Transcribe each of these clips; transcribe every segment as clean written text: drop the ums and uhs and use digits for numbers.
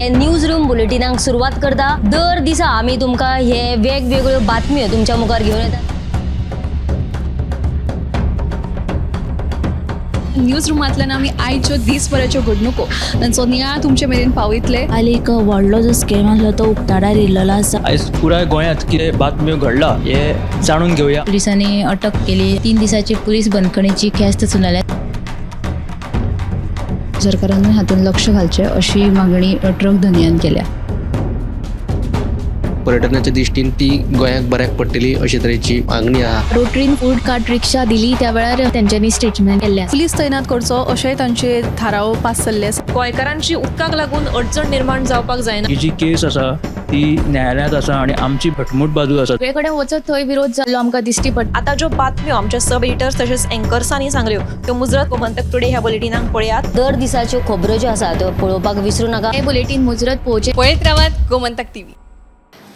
News room बुलेटिनाक सुरवात करता. दर दिसा आमी तुमकां हे वेगवेगळ्यो बातम्यो तुमच्या मुखार घेवन येतात. न्यूज रुमांतल्यान आमी आयच्यो दीसभराच्यो घडणुको तांचो नियाळ तुमचे मेरेन पावयतले. काल एक व्हडलो जो स्कॅम आसलो तो उक्ताडार येयल्लो आसा. आयज पुराय गोंयांत कितें बातम्यो घडला हें जाणून घेवया. पोलिसांनी अटक केली. 3 दिसाची पोलीस बंदखणीची ख्यास्त सुनायल्या. सरकारान हातूंत लक्ष घालचें अशी मागणी ट्रक धनयान केल्या. पर्यटनाच्या दृश्टीन ती गोंयाक बऱ्याक पडटली अशे तरेची मागणी आहा. रोटरीन फूड कार्ट रिक्षा दिली त्या वेळार तेंच्यांनी स्टेटमेंट केल्लें आसा. पुलीस तैनात करचो अशेंय तांचे थाराव पास जाल्ले आसा. गोंयकारांची उदकाक लागून अडचण निर्माण जावपाक जायना. ही जी केस आसा ती न्यायालयांत आसा आनी आमची घटमूट बाजू आसा. सगळे कडेन वचत थंय विरोध जाल्लो आमकां दिश्टी पडटा. आतां ज्यो बातम्यो आमच्या सब एडिटर्स तशेंच एंकर्सांनी सांगल्यो त्यो मुजरत गोमंतक टुडे ह्या बुलेटिनाक पळयात. दर दिसाच्यो खबरो ज्यो आसा त्यो पळोवपाक विसरू नाका. हें बुलेटीन मुजरत पळोवचें. पळयत रावात गोमंतक टीव्ही.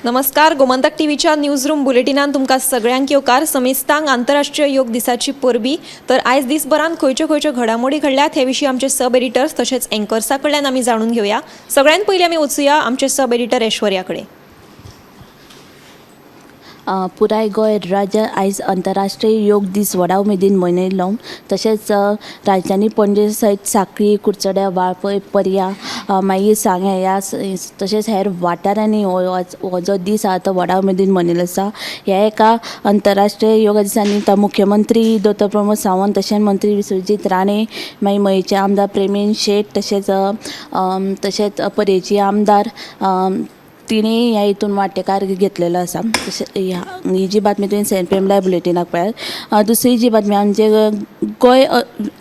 नमस्कार, गोमंतक टीव्हीच्या न्यूज रूम बुलेटिनान तुमकां सगळ्यांक येवकार. समेस्तांक आंतरराष्ट्रीय योग दिसाची परबी. तर आयज दिसभरांत खंयच्यो खंयच्यो घडामोडी घडल्यात हे विशीं आमचे सब एडिटर्स तशेंच एंकर्सा कडल्यान आमी जाणून घेवया. सगळ्यांत पयलीं आमी वचुया आमचे सब एडिटर ऐश्वर्या कडेन. पुराय गोंय राज्य आयज आंतरराष्ट्रीय योग दीस व्हडा उमेदीन मनयलो. तशेंच राजधानी पणजे सयत साखळी, कुडचड्या, वाळपय, पर्या, मागीर सांगें ह्या तशेंच हेर वाठारांनी हो जो दीस आहा तो व्हडा उमेदीन मनयलो आसा. ह्या एका आंतरराष्ट्रीय योगा दिसा निमतान मुख्यमंत्री दोतोर प्रमोद सावंत तशेंच मंत्री विश्वजीत राणे, मागीर मयेचे आमदार प्रेमेंद्र शेट, तशेंच तशेंच पर्येचे आमदार तिणें ह्या हितून वांटेकार घेतलेलो आसा. तशें ही जी बातमी तुवें सेन पी एम लायव बुलेटिनाक पळयात. दुसरी जी बातमी आमचे गोंय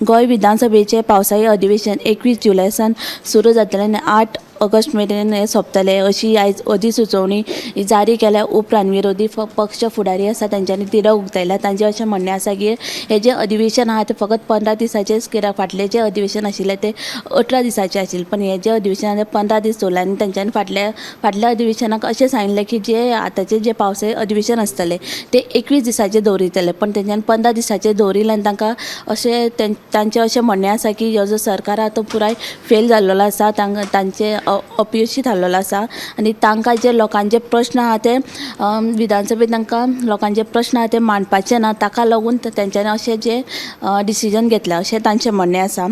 गोंय विधानसभेचें पावसाळी अधिवेशन 21 जुलय सावन सुरू जातलें आनी 8 ऑगस्ट मेरेन हें सोंपतलें अशी आयज अधिसुचोवणी जारी केल्या उपरांत विरोधी पक्ष फुडारी आसा तेंच्यांनी तिडक उक्तायल्या. तांचें अशें म्हणणें आसा की हें जें अधिवेशन आहा तें फकत 15 दिसाचेंच, कित्याक फाटलें जें अधिवेशन आशिल्लें तें 18 दिसाचें आशिल्लें, पण हें जें अधिवेशन आहा तें 15 दीस दवरलें. आनी तेंच्यांनी फाटल्या अधिवेशनाक अशें सांगिल्लें की जें आतांचें जें पावसाळी अधिवेशन आसतलें तें 21 दिसाचें दवरितलें, पण तेंच्यांनी 15 दिसाचें दवरिलें. आनी तांकां अशें तांचें अशें म्हणणें आसा की हो जो सरकार आहा तो पुराय फेल जाल्लो आसा, तांकां तांचें अपयशी थारलेलो आसा आनी तांकां जे लोकांचे प्रश्न आहा ते विधानसभेत तांकां लोकांचे प्रश्न आहा ते मांडपाचे ना, ताका लागून तेंच्यांनी अशें जें डिसिजन घेतलां अशें तांचें म्हणणें आसा.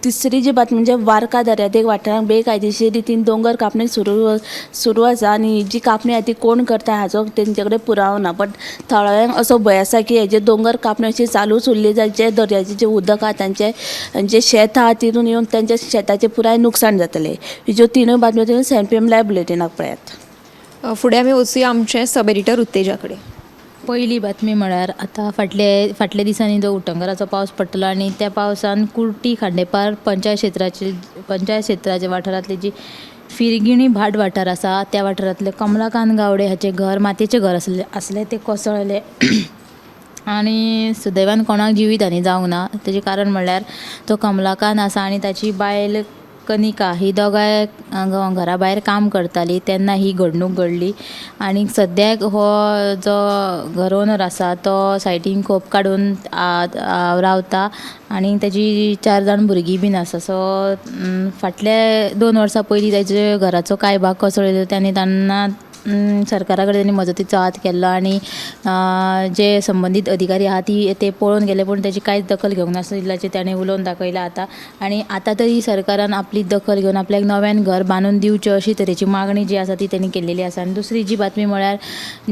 तिसरी जी बातमी म्हणजे वार्का दर्यादेग वाठारांत बेकायदेशीर रितीन दोंगर कापणी सुरू आसा आनी जी कापणी आहा ती कोण करता हाचो तेंचे कडेन पुरावो ना, बट थळाव्यांक असो भंय आसा की हेजे दोंगर कापणी अशी चालूच उरली जाल्यार जे दर्याचें जें उदक आहा तांचें जें शेत आहा तितून येवन तेंच्या शेताचें पुराय नुकसाण जातलें. ह्यो तिनूय बातम्यो तुमी सेन पी एम लायव बुलेटिनाक पळयात. फुडें आमी वचुया आमचे सब एडिटर उत्तेजा कडेन. पयली बातमी म्हळ्यार आतां फाटल्या दिसांनी जो उटंगराचो पावस पडटलो आनी त्या पावसान कुर्टी खांडेपार पंचायत क्षेत्राच्या वाठारांतली जी फिरगिणी भाट वाठार आसा त्या वाठारांतले कमलाकांत गावडे हाचें घर मातयेचें घर आसलें तें कोसळलें आनी सुदैवान कोणाक जिवीत हानी जावंक ना. तेजें कारण म्हणल्यार तो कमलाकांत आसा आनी ताची बायल कनिका ही दोगांय घरा भायर काम करताली तेन्ना ही घडणूक घडली. आनी सद्याक हो जो घर ओनर आसा तो सायडीन खोप काडून रावता आनी तेजी 4 जाण भुरगीं बीन आसा. सो फाटले 2 वर्सां पयलीं तेजे घराचो कांय भाग कोसळिल्लो आनी तेन्ना सरकारा कडेन तेणी मजतीचो हात केल्लो आनी जे संबंदीत अधिकारी आहा ती ते पळोवन गेले, पूण तेजी कांयच दखल घेवंक नासलेल्याचें ताणें उलोवन दाखयलां आतां. आनी आतां तरी सरकारान आपली दखल घेवन आपल्याक नव्यान घर बांदून दिवचें अशी तरेची मागणी जी आसा ती तेणी केल्लेली आसा. आनी दुसरी जी बातमी म्हळ्यार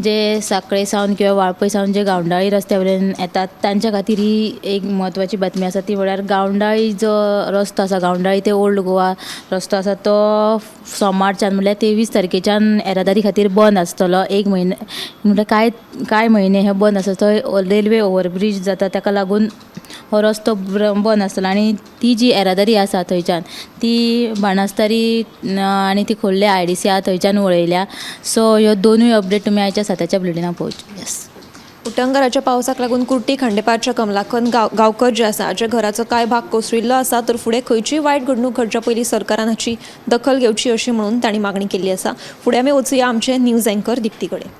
जे साखळे सावन किंवा वाळपय सावन जे गावंडाळी रस्त्या वयल्यान येतात तांच्या खातीर ही एक म्हत्वाची बातमी आसा. ती म्हळ्यार गावंडाळी जो रस्तो आसा, गावंडाळी ते ओल्ड गोवा रस्तो आसा तो सोमारच्यान म्हळ्यार 23 तारखेच्यान येरादारी खातीर बंद आसतलो. एक म्हयने म्हळ्यार कांय म्हयने हे बंद आसता. थंय रेल्वे ओवरब्रीज जाता ताका लागून हो रस्तो बंद आसतलो आनी ती जी येरादारी आसा थंयच्यान ती बाणस्तारी आनी ती खोर्ले IDC आहा थंयच्यान वळयल्या. सो ह्यो दोनूय अपडेट तुमी आयच्या सद्याच्या बुलेटिनाक पळोवच्यो. येस. उटंगराच्या पावसाक लागून कुर्टी खांडेपारच्या कमलाकंद गांवकर जे आसा हाच्या घराचो कांय भाग कोसळिल्लो आसा. तर फुडें खंयचीय वायट घडणूक घडच्या पयलीं सरकारान हाची दखल घेवची अशी म्हणून तांणी मागणी केल्ली आसा. फुडें आमी वचुया आमचे न्यूज एंकर दिप्ती कडेन.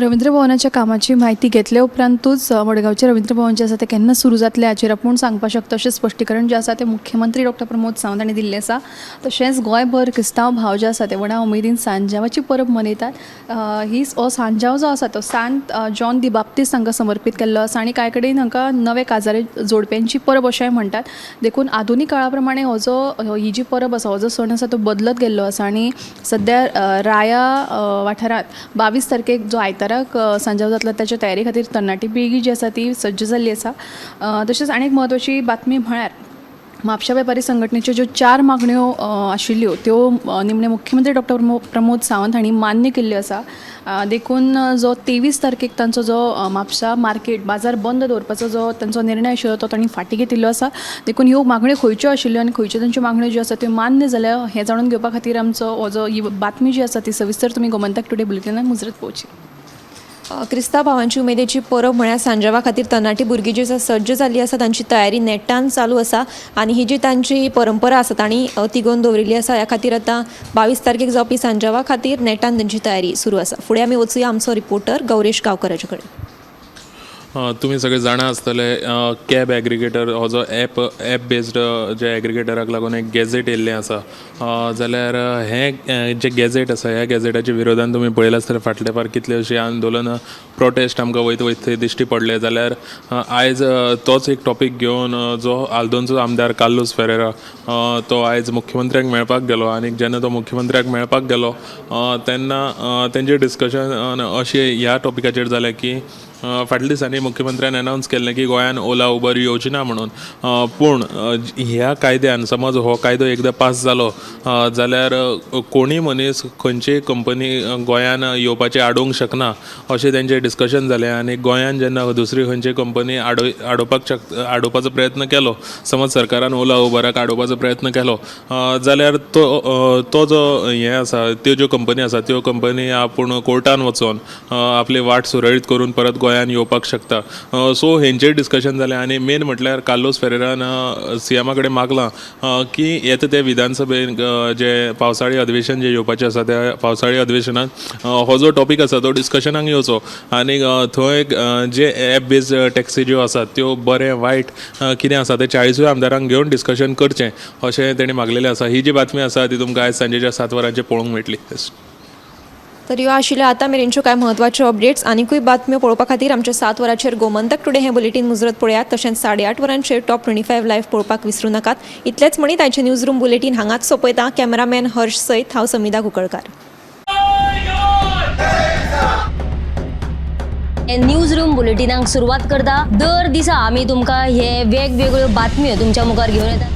रवींद्र भवनाच्या कामाची म्हायती घेतले उपरांतूच मडगांवचें रवींद्र भवन जें आसा तें केन्ना सुरू जातलें हाचेर आपूण सांगपाक शकता अशें स्पश्टीकरण जें आसा तें मुख्यमंत्री डॉक्टर प्रमोद सावंत हांणी दिल्लें आसा. तशेंच गोंयभर क्रिस्तांव भाव जे आसा ते व्हडा उमेदीन सांजावाची परब मनयतात. ही हो सांजाव जो आसा तो सांत जॉन दी बाप्तीस्त हांकां समर्पीत केल्लो आसा आनी कांय कडेन हांकां नवे काजारे जोडप्यांची परब अशेंय म्हणटात. देखून आधुनीक काळा प्रमाणे हो जो ही जी परब आसा, हो जो सण आसा तो बदलत गेल्लो आसा आनी सद्या राया वाठारांत 22 तारखेक जो आयताराक सांजाव जातलो ताच्या तयारी खातीर तरणाटी पिळगी जी आसा ती सज्ज जाल्ली आसा. तशेंच आनी एक म्हत्वाची बातमी म्हळ्यार म्हापशा वेपारी संघटनेच्यो ज्यो 4 मागण्यो आशिल्ल्यो त्यो निमणे मुख्यमंत्री डॉक्टर प्रमोद सावंत हांणी मान्य केल्ल्यो आसा. देखून जो 23 तारखेक तांचो जो म्हापसा मार्केट बाजार बंद दवरपाचो जो तांचो निर्णय आशिल्लो तो तांणी फाटीं घेतिल्लो आसा. देखून ह्यो मागण्यो खंयच्यो आशिल्ल्यो आनी खंयच्यो तांच्यो मागण्यो ज्यो आसा त्यो मान्य जाल्या हें जाणून घेवपा खातीर आमचो हो जो ही बातमी जी आसा ती सविस्तर तुमी गोमंतक टुडे बुलेटिनान मुजरत पळोवची. क्रिस्तांव भावांची उमेदीची परब म्हळ्यार सांजावा खातीर तरणाटी भुरगीं जी आसा सज्ज जाल्ली आसा, तांची तयारी नेटान चालू आसा आनी ही जी तांची परंपरा आसा तांणी तिगोवन दवरिल्ली आसा. ह्या खातीर आतां 22 तारखेक जावपी सांजावा खातीर नेटान तांची तयारी सुरू आसा. फुडें आमी वचुया आमचो रिपोर्टर गौरेश गांवकराचे कडेन. तुमी सगळे जाणा आसतले, कॅब एग्रिगेटर हो जो एप बेज्ड जे एग्रिगेटराक लागून एक गॅझेट येयल्लें आसा, जाल्यार हें जें गॅझेट आसा ह्या गॅझेटाच्या विरोधान तुमी पळयलां आसतलें फाटले फार कितले अशीं आंदोलनां प्रोटेस्ट आमकां वयता वयता थंय दिश्टी पडले. जाल्यार आयज तोच एक टॉपीक घेवन जो आल्दोनचो आमदार कार्लूस फेरेरा तो आयज मुख्यमंत्र्याक मेळपाक गेलो आनी जेन्ना तो मुख्यमंत्र्याक मेळपाक गेलो तेन्ना तेंचें डिस्कशन अशें ह्या टॉपिकाचेर जालें की फाटल्या दिसांनी मुख्यमंत्र्यान अनावन्स केल्लें की गोंयान ओला उबर येवची ना म्हणून, पूण ह्या कायद्यान समज हो कायदो एकदां पास जालो जाल्यार कोणूय मनीस खंयचीय कंपनी गोंयान येवपाची आडोवंक शकना अशें तेंचें डिस्कशन जालें. आनी गोंयान जेन्ना दुसरी खंयची कंपनी आडोवपाचो प्रयत्न केलो, समज सरकारान ओला उबराक आडोवपाचो प्रयत्न केलो जाल्यार तो जो हें आसा त्यो ज्यो कंपनी आसा त्यो कंपनी आपूण कोर्टान वचोन आपली वाट सुरळीत करून परत गोंयान येवपाक शकता. सो हेंचेर डिस्कशन जालें आनी मेन म्हटल्यार कार्लोस फेरेरान सीएमा कडेन मागलां की येता ते विधानसभेन जे पावसाळी अधिवेशन जें येवपाचें आसा त्या पावसाळी अधिवेशनात हो जो टॉपीक आसा तो डिस्कशनाक येवचो आनी थंय जे एप बेज्ड टॅक्सी ज्यो आसात त्यो बरें वायट कितें आसा तें 40 आमदारांक घेवन डिस्कशन करचें अशें तेणी मागलेलें आसा. ही जी बातमी आसा ती तुमकां आयज सांजेच्या 7 वरांचेर पळोवंक मेळटली. तर ह्यो आशिल्ल्यो आतां मेरेनच्यो कांय म्हत्वाच्यो अपडेट्स. आनिकूय बातम्यो पळोवपा खातीर आमच्या 7 वरांचेर गोमंतक टुडे हें बुलेटीन मुजरत पळयात. तशेंच 8:30 वरांचेर टॉप 25 लायव्ह पळोवपाक विसरूं नाकात. इतलेंच म्हणीत आयचें न्यूज रूम बुलेटीन हांगाच सोंपयता. कॅमेरामॅन हर्ष सयत हांव समिधा कुंकळकार. न्यूज रूम बुलेटिनाक सुरवात करता. दर दिसा आमी तुमकां हे वेगवेगळ्यो बातम्यो तुमच्या मुखार घेवन येतात.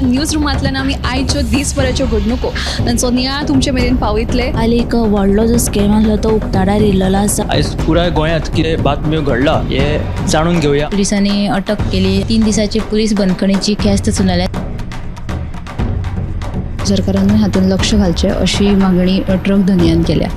न्यूज रुमांतल्यान आमी आयच्यो दीसभराच्यो घडणुको तांचो नियाळ तुमचे मेरेन पावयतले. काल एक व्हडलो जो स्कॅम आसलो तो उक्ताडार येयल्लो आसा. आयज पुराय गोंयांत कितें बातम्यो घडला हे जाणून घेवया. पुलिसांनी अटक केली. 3 दिसाची पुलीस बंदखणीची ख्यास्त सुनायल्या. सरकारानूय हातूंत लक्ष घालचें अशी मागणी ट्रक धनयान केल्या.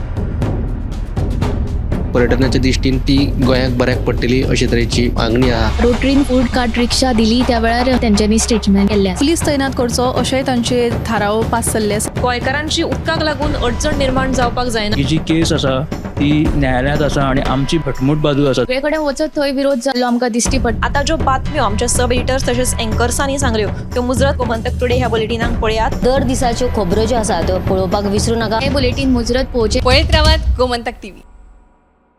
पर्यटनाच्या दृश्टीन ती गोंयाक बऱ्याक पडटली अशे तरेची मागणी आहा. रोटरीन फूड कार्ट रिक्षा दिली त्या वेळार तेंच्यांनी स्टेटमेंट केल्लें आसा. पुलीस तैनात करचो अशेंय तांचे थाराव पास जाल्ले आसा. गोंयकारांची उदकाक लागून अडचण निर्माण जावपाक जायना. ही जी केस आसा ती न्यायालयांत आसा आनी आमची घटमूट बाजू आसा. सगळे कडेन वचत थंय विरोध जाल्लो आमकां दिश्टी पडटा. आतां ज्यो बातम्यो आमच्या सब एडिटर्स तशेंच एंकर्सांनी सांगल्यो त्यो मुजरत गोमंतक टुडे ह्या बुलेटिनाक पळयात. दर दिसाच्यो खबरो ज्यो आसा त्यो पळोवपाक विसरूं नाका. हें बुलेटीन मुजरत पळोवचें. पळयत रावात गोमंतक टीव्ही.